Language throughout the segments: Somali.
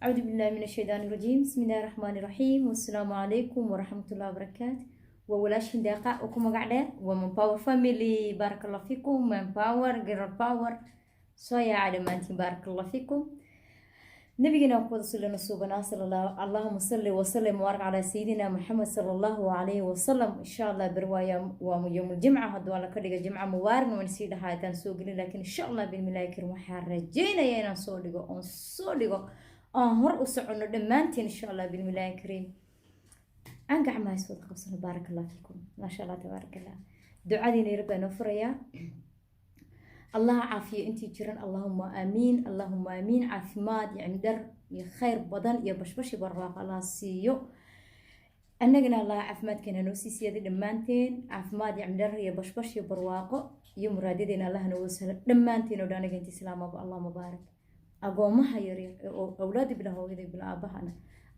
أعوذ بالله من الشيطان الرجيم، بسم الله الرحمن الرحيم، والسلام عليكم ورحمة الله وبركاته. Walaashin Deeqa oo ku magac dheer Woman Power Family. بارك الله فيكم. Man Power, Girl Power, soo yaaca dhammaantiin. بارك الله فيكم. Nabigana ku wada sallina suubanaa sala allah. اللهم صل وسلم وبارك على سيدنا محمد صلى الله عليه وسلم. Insha Allah beri waa يوم الجمعة, hadduu Alla ka dhiga jimca mubaarakna waan sii dhahaa intaan soo gelin, laakiin insha Allah bismillahi karim waxaan rajeynaya inaan soo dhigo oon soo dhigo oon hor u soconno dhammaantiin. Insha Allah bismillahi kariim aan gacmaha is wada qabsano. بارك الله فيكم. Maasha Allah, tabaarak Allah. Ducadiina yar baa noo furayaa. Allah caafiyo intii jiran. اللهم آمين, اللهم آمين. Caafimaad iyo cimdar iyo khayr badan iyo bashbashi barwaaqo Allah siiyo. Annagana Allah caafimaadkeena noo sii siyaday dhammaanteen. Caafimaad iyo cimdar iyo bashbash iyo barwaaqo iyo muraadyadeena Allah noo sahlo dhammaanteen oo dhan, anaga inta islaamaba. Allah mubaarak. Agoomaha yaryar oo awlaadi bila hooyada bila aabahana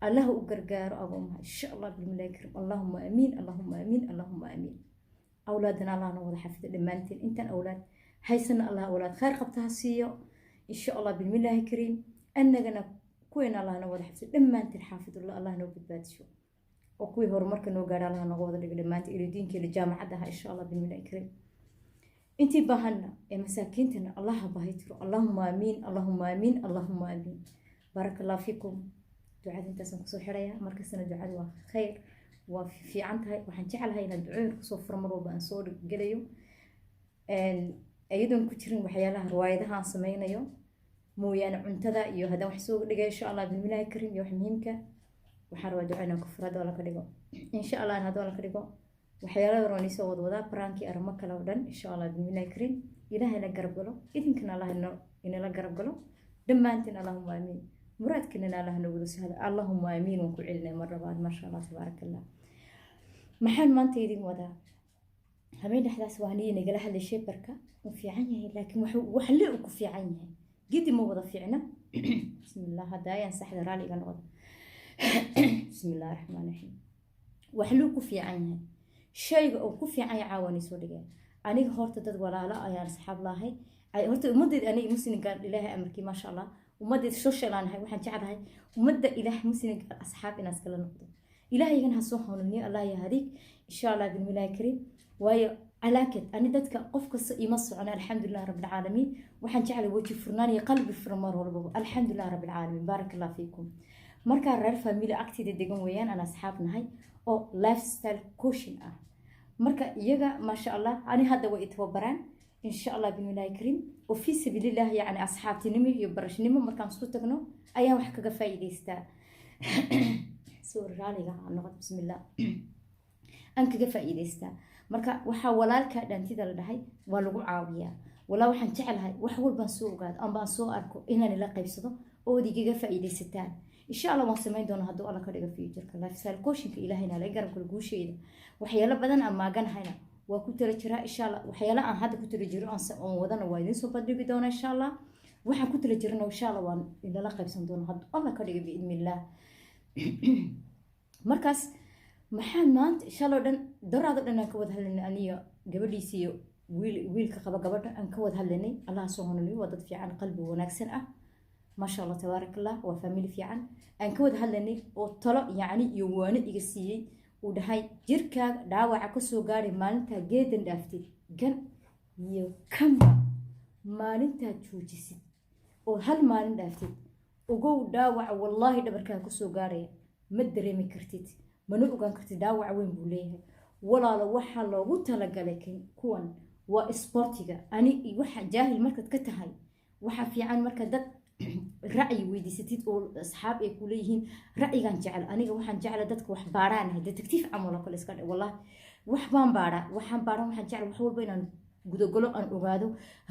Allah u gargaaro agoomaha, insha Allah bilmilahi karim. اللهم آمين, اللهم آمين, اللهم آمين. Awlaadana Allah noo wada xafido dhammaanteen. Intaan awlaad haysana Allah awlaad khayr qabta ha siiyo, insha Allah bilmillaahi kariim. Annagana kuweena Allah noo wada xafido dhammaanteen. Xaafidullah, Allah noo badbaadisho oo kuwii horumarka noo gaadha Allah nooga wada dhigo dhammaanteen, ilidiinkeena jaamacadda aha, insha Allah bilmillahi kariim. Intii baahanna ee masaakiintana Allah ha baahi tiro. اللهم آمين, اللهم آمين, اللهم آمين. بارك الله فيكم. Ducada intaasaan kusoo xirayaa. Markastana ducada waa khayr, waa fiican tahay. Waxaan jeclahay inaad ducooyin kusoo furo mar walba aan soo gelayo, iyadoon ku jirin waxyaalaha riwaayadaha aan sameynayo mooyaane, cuntada iyo haddaan wax soo dhigay, insha Allah bismillahi karim, iyo wax muhiimka waxaan rabaa duco inaan ku furo haddii Alla ka dhigo. Insha Allah haddii Alla ka dhigo waxyaalaha hore waan isoo wadwadaa, prank-kii, arrimo kale oo dhan, insha Allah bismillahi karim. Ilaahayna garab galo, idinkana Allah inala garab galo dhammaantiin. اللهم آمين. Muraadkeenana Allah noo sahlo. اللهم آمين. Waan ku celinay mar labaad. Maasha Allah, tabaarak Allah. Maxaan maanta idin wadaa? Habeen dhexdaas waa niyo nagala hadlay shaperka uu fiican yahay, laakiin wax le uu ku fiican yahay gidi ma wada fiicna. Bismillah, hadda ayaan saxda, raali iga noqda. بسم الله الرحمن الرحيم. Wax luu ku fiican yahay, shayga uu ku fiican yahay caawan soo dhigay. Aniga horta dad walaalo ayaan asxaab lahay. Horta ummaddeed aniga muslimka Ilaahay amarkii, maasha Allah, ummaddeed social aan ahay. Waxaan jeclahay ummadda Ilaahay muslimka asxaab inaan iskala noqdo. Ilaahaygan ha soo hanuuniyo, Allah ya hadiig, insha Allah bismillahi kariim. Waayo calaakad ani dadka qof kasta ima socona. الحمد لله رب العالمين. Waxaan jeclay weji furnaan iyo qalbi furan mar walbaba. الحمد لله رب العالمين. بارك الله فيكم. Markaa reer family agteeda degan weeyaan aan asxaab nahay oo lifestyle coaching ah. Marka iyaga, maasha Allah, ani hadda way itababaraan, insha Allah bismillahi kariim, oo في سبيل الله, yacni asxaabtinimo iyo barashnimo markaan isku tagno ayaan wax kaga faa'iidaystaa. Sorry, raaliga ha noqod. Bismillah, aan kaga faa'iidaystaa. Marka waxaa walaalka dhantida la dhahay waa lagu caawiyaa. Walaa waxaan jeclahay wax walbaan soo ogaado amba aan soo arko inaan ila qaybsado ood igaga faa'iidaysataan. Insha Allah waan samayn doonaa hadduu Alla ka dhigo futureka lifestyle coachingka. Ilaahayna laga garab galo guushayda. Waxyaalo badan aan maaganahayna waa ku tala jiraa, insha Allah. Waxyaalo aan hadda ku tala jiro oon wadana waa idiin soo bandhigi doonaa, insha Allah. Waxaan ku tala jirana, insha Allah, waan idinla qaybsan doonaa hadduu Alla ka dhigo بإذن الله. Markaas maxaan maanta shaloo dhan, daraado dhan aan ka wada hadlaynay, aniyo gabadhiisa iyo wiil, wiilka qaba gabadha aan ka wada hadlaynay. Allah soo hanuuniyo, waa dad fiican, qalbi wanaagsan ah, maasha Allah, tabaarak Allah, waa family fiican. Aan ka wada hadlaynay oo talo yacni iyo waano iga siiyey. Uu dhahay jirkaaga dhaawaca kasoo gaadhay maalintaa geedan dhaaftid gan iyo kamba, maalintaad joojisid oo hal maalin dhaaftid, ogow dhaawaca wallaahi dhabarkaaga kusoo gaaraya ma dareemi kartid, mana ogaan kartid. Dhaawac weyn buu leeyahay, walaalo. Waxaa loogu talagalay kuwan waa isboortiga. Ani waxa jaahil markaad ka tahay, waxaa fiican marka dad ra'yi weydiisatid oo asxaab ay ku leeyihiin ra'yigan jecel. Aniga waxaan jecla dadka wax baaraanahay, detective camal oo kale iska dhe. Wallahi wax baan baaraa, waxaan baaran, waxaan jecla wax walba inaan gudagalo, aan ogaado,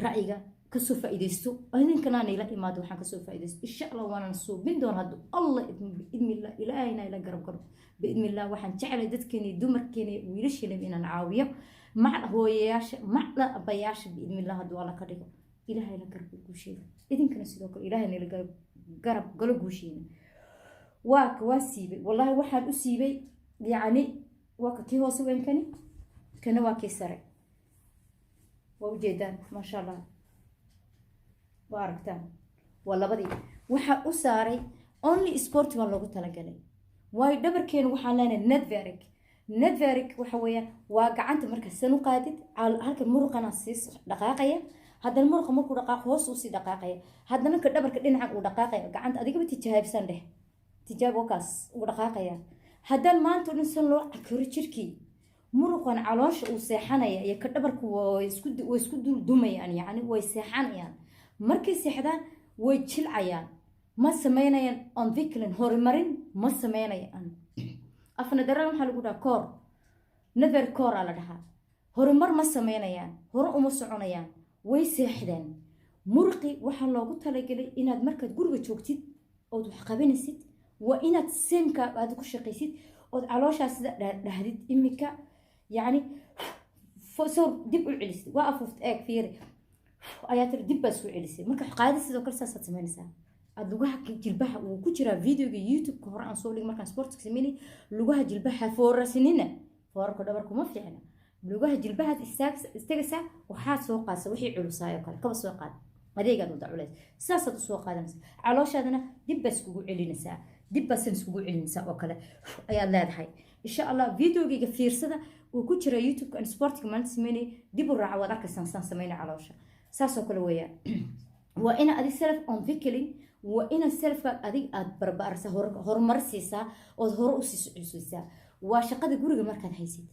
ra'yiga kasoo faa'iidaysto, idinkanaan ila imaado waxaan kasoo faa'iidaysto. Insha Allah waanan suubin doona hadduu Allah بإذن الله, Ilaahayna ila garab galo بإذن الله. Waxaan jeclay dadkeena, dumarkeena, wiilasheena inaan caawiyo, macla hooyayaasha, macla abayaasha, بإذن الله hadduu Alla ka dhigo. Ilaahay la garab guusheeda, idinkana sidoo kale Ilaahayna ila garab galo guusheena. Waa ka waa siibay, wallahi waxaan u siibay, yacni waa ka kii hoose weyn, kana waa kii sare. Waa ujeedaan, maasha Allah, waa aragtaan, waa labadii waxaa u saaray. Only sport baa loogu talagalay, waayo dhabarkeenu waxaan leenahay network. Network waxa weeyaan waa gacanta marka san u qaadid, halka muruqana sii dhaqaaqaya. Haddana muruqa markuu dhaqaaqo, hoos uu sii dhaqaaqaya. Haddana ka dhabarka dhinacan uu dhaqaaqaya. Gacanta adigaba tijaabsan dheh, tijaab wakaas uu dhaqaaqaya. Haddaan maanta o dhan san loo cakiro jirkii, muruqan caloosha uu seexanaya iyo ka dhabarku way isku duldumayaan, yacni way seexanayaan. Markay seexdaan, way jilcayaan, ma sameynayaan ontwikkeling, horumarin ma sameynayaan. Afna daran waxaa lagu dhahaa koor nether core aa la dhahaa. Horumar ma sameynayaan, hore uma soconayaan, way seexdeen muruqi. Waxaa loogu talagalay inaad markaad guriga joogtid ood wax qabanaysid, waa inaad seemka aad ku shaqaysid ood calooshaas sida dhahdid imika, yacni sawir dib u celisid. Waa afuuft, eeg, fiiri, ayaa tiri, dib baa soo celisay. Marka qaadi sidoo kale saasaad samaynaysaa. Aad lugaha jilbaha wuu ku jiraa videoga YouTube-ka hore aan soo dhigay markaan sportka sameynay. Lugaha jilbaha foorarsanina, foorarka dhabarku ma fiicna. Lugaha jilbahaad istagaysaa, waxaad soo qaadsa wixii culusaayoo kale, kaba soo qaad, adeegaad wada culays, saasaad usoo qaadanaysaa. Calooshaadana dib baa iskugu celinaysaa, dib baasan iskugu celinaysaa oo kale ayaad leedahay. Insha Allah videogayga fiirsada, uu ku jira YouTube-ka aan sportka maalinta sameynay. Dib u raaca, waad arkaysaan saan sameynay caloosha. Saasoo kale weeyaan. Waa ina adig self ontwikkeling, waa ina selfka adig aad barbaarsa, horumar siisaa ood hore usii socodsiisaa. Waa shaqada guriga markaad haysid,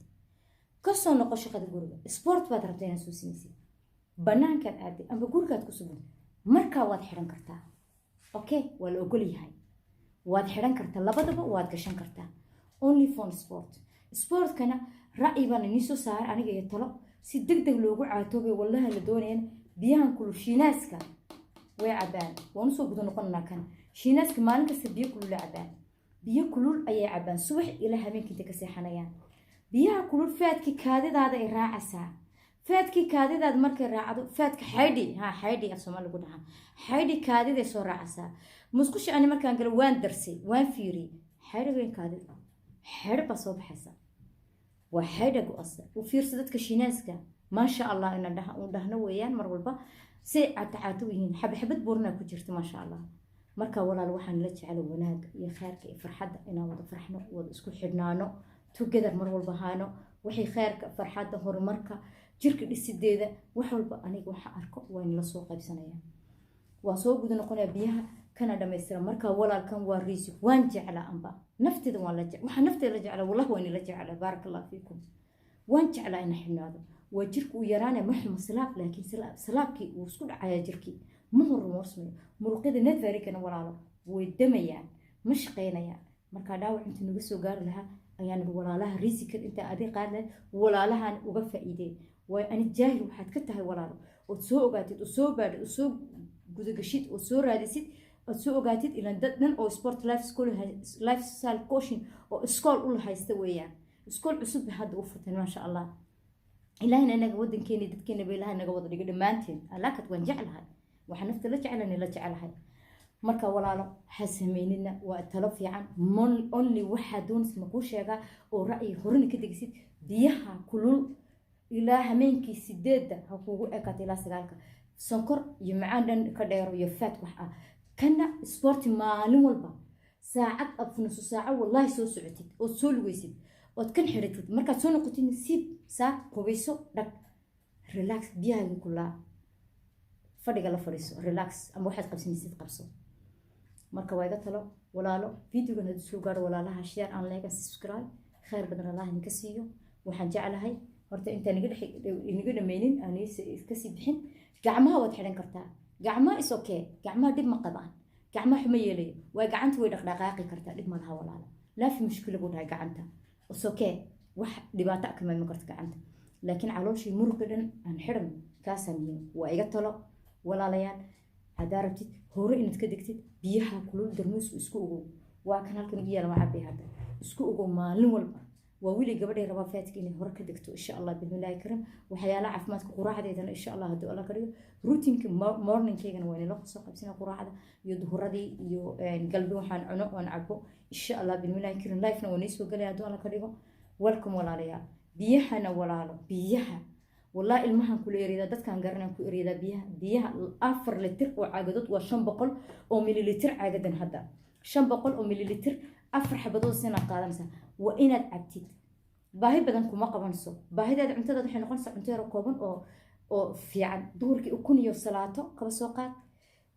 kasoo noqo shaqada guriga, sport baad rabtaa inaad soo samaysid, banaankaad aaday amba gurigaad ku sugan, markaa waad xidhan kartaa. Okay, waa la ogol yahay, waad xidhan kartaa, labadaba waad gashan kartaa. Only for sport. Sportkana ra'yi baan inii soo saaray aniga iyo talo si deg deg loogu caatoobay. Wallahi la doonayana biyahan kulul shiinaaska way cabaan. Waan usoo guda noqonanaa kan shiinaaska. Maalin kasta biyo kulul cabaan, biyo kulul ayay cabaan subax ilaa habeenkii inta ka seexanayaan. Biyaha kulul faadkii kaadidaada ay raacaysaa. Faadkii kaadidaada markay raacdo, faadka xaydhi, ha, xaydhi af Soomaali lagu dhahaa, xaydhi kaadiday soo raacaysaa. Musqusha ani markaan galo waan darsay, waan fiiriyey, xaydhi weyn kaadida, xaydhi baa soo baxaysa, waa xaydha go-asa. U fiirsa dadka shiinaaska, maasha Allah, ina dhaha uu dhahno weeyaan mar walba say caato caato u yihiin, xabxabad buuranaa ku jirta, maasha Allah. Marka walaal, waxaan la jecla wanaagga iyo khayrka iyo farxadda, inaan wada farxno, wada isku xidhnaano, together mar walba haano. Waxay khayrka, farxadda, horumarka, jirka dhisideeda, wax walba aniga waxa arko waan la soo qaybsanaya. Waan soo guda noqonaya biyaha kana dhamaystira. Marka walaalkan waa riisi, waan jeclaa amba nafteeda waan la waxaa nafteeda la jeclaa, wallah waan ila jeclaa. Baaraka Allah fiikum. Waan jeclaa ina xidhnaado, waa jirka uu yaraanaya, ma xumo slaap, laakiin slaapkii wuu isku dhacayaa, jirkii ma horumarsmayo. Muruqyada netverigana, walaalo, way damayaan, ma shaqaynayaan. Markaa dhaawac inta naga soo gaari lahaa ayaan walaalaha riisikan intaa adig qaad lahayd, walaalahan uga faa'iidey. Waayo ani jaahil waxaad ka tahay, walaalo, ood soo ogaatid oo soo baadhid oo soo gudagashid oo soo raadisid ood soo ogaatid. Ilan dad dhan oo sport life school, lifestyle coaching oo iskool u haysta weeyaan. Iskool cusub bay hadda u furteen, maasha Allah. Ilaahina inaga wadankeena, dadkeena ba Ilahay naga wada dhigo dhammaanteen. Alaakad waan jeclahay, waxaan nafta la jeclan la jeclahay. Marka walaalo, ha sameynina, waa talo fiican. Only waxaa doonaysa makuu sheegaa oo ra'yi horena ka degisid. Biyaha kulul ilaa hameenkii 8-da ha kuugu ekaato, ilaa 9-ka. Sonkor iyo macaan dhan ka dheero iyo faat wax ah. Kana sporti maalin walba saacad ab nusu saaco, wallahi, soo socotid ood soo lugeysid ood kan xidhatid, markaad soo noqotid siib saa, qubayso, dhag, relax, biyahaagi kulaa fadhiga la fadhiiso, relax, ama waxaad qabsanaysid qabso. Marka waa iga talo, walaalo. Videogan hadduu soo gaaro walaalaha, share and like and subscribe. Khayr badan Allah idinka siiyo. Waxaan jeclahay horta intaan inaga dhameynin aan kasii bixin, gacmaha waad xidhan kartaa. Gacmaha is okay, gacmaha dhib ma qabaan, gacmaha xuma yeelayo. Waa gacanta way dhaqdhaqaaqi kartaa, dhib ma laha, walaalo, laafi mushkila buu dhahay. Gacanta is okay, wax dhibaato kama iman karto gacanta, laakiin calooshii muruqi dhan aan xidhan, kaasaa muhiim. Waa iga talo, walaalayaal. Haddaa rabtid hore inaad ka degtid, biyaha kulul darmuusku isku ogow. Waa kan halkan igu yaala, waa cabay hadda. Isku ogow maalin walba. Waa wili gabadhay rabaa faatka inay hore ka degto, insha Allah bismillahi karim. Waxyaalaha caafimaadka, quraacdeedana insha Allah hadduu Alla ka dhigo, routineka morningkeygana waa inala soo qabsina, quraacda iyo duhuradii iyo galbi waxaan cuno oon cabo, insha Allah bismillahi karim. Livena waa nii soo gelaya hadduu Alla ka dhigo. Welcome, walaalayaal. Biyahana, walaalo, biyaha wallahi ilmahan kula ereydaa, dadkaan garanaan ku ereydaa. Biyaha, biyaha 4 litir oo caagadood waa 500 oo mililitir caagadan hadda. 500 oo mililitir, 4 xabadood sinaad qaadanaysaa. Waa inaad cabtid. Baahi badan kuma qabanayso. Baahidaada cuntadaada waxay noqonaysaa cunto yaro kooban oo fiican. Duhurkii ukun iyo salaato kaba soo qaad,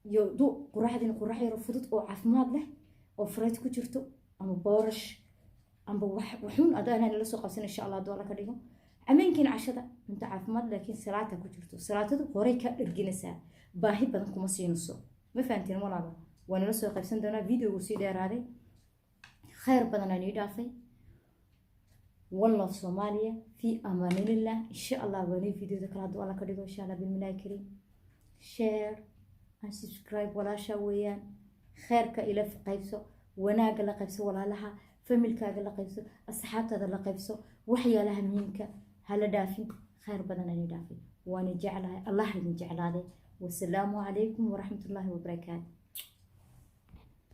iyo quraacdiina quraac yaro fudud oo caafimaad leh oo fruit ku jirto ama boorash amba waxuun adaanaa nala soo qabsan, insha Allah hadduu Alla ka dhigo. Hameenkiina cashada cunto caafimaad, laakiin salaata ku jirto. Salaatadu horey kaa dherginaysaa, baahi badan kuma siinayso. Ma fahantiin, walaalo? Waa nala soo qaybsan doonaa. Videogu sii dheeraaday. Khayr badan aan ii dhaafay. One love, Soomaaliya. Fi amaanillah. Insha Allah waanay videoda kale hadduu Alla ka dhigo, insha Allah bilmilahi kariim. Share and subscribe, walaasha weeyaan. Khayrka ila qaybso, wanaagga la qaybso, walaalaha, familkaaga la qaybso, asxaabtaada la qaybso. Waxyaalaha muhiimka hala dhaafin. Khayr badan aan ii dhaafay. Waana jeclahay, Allah idin jeclaaday. Wasalaamu calaykum waraxmatullaahi wabarakaatu.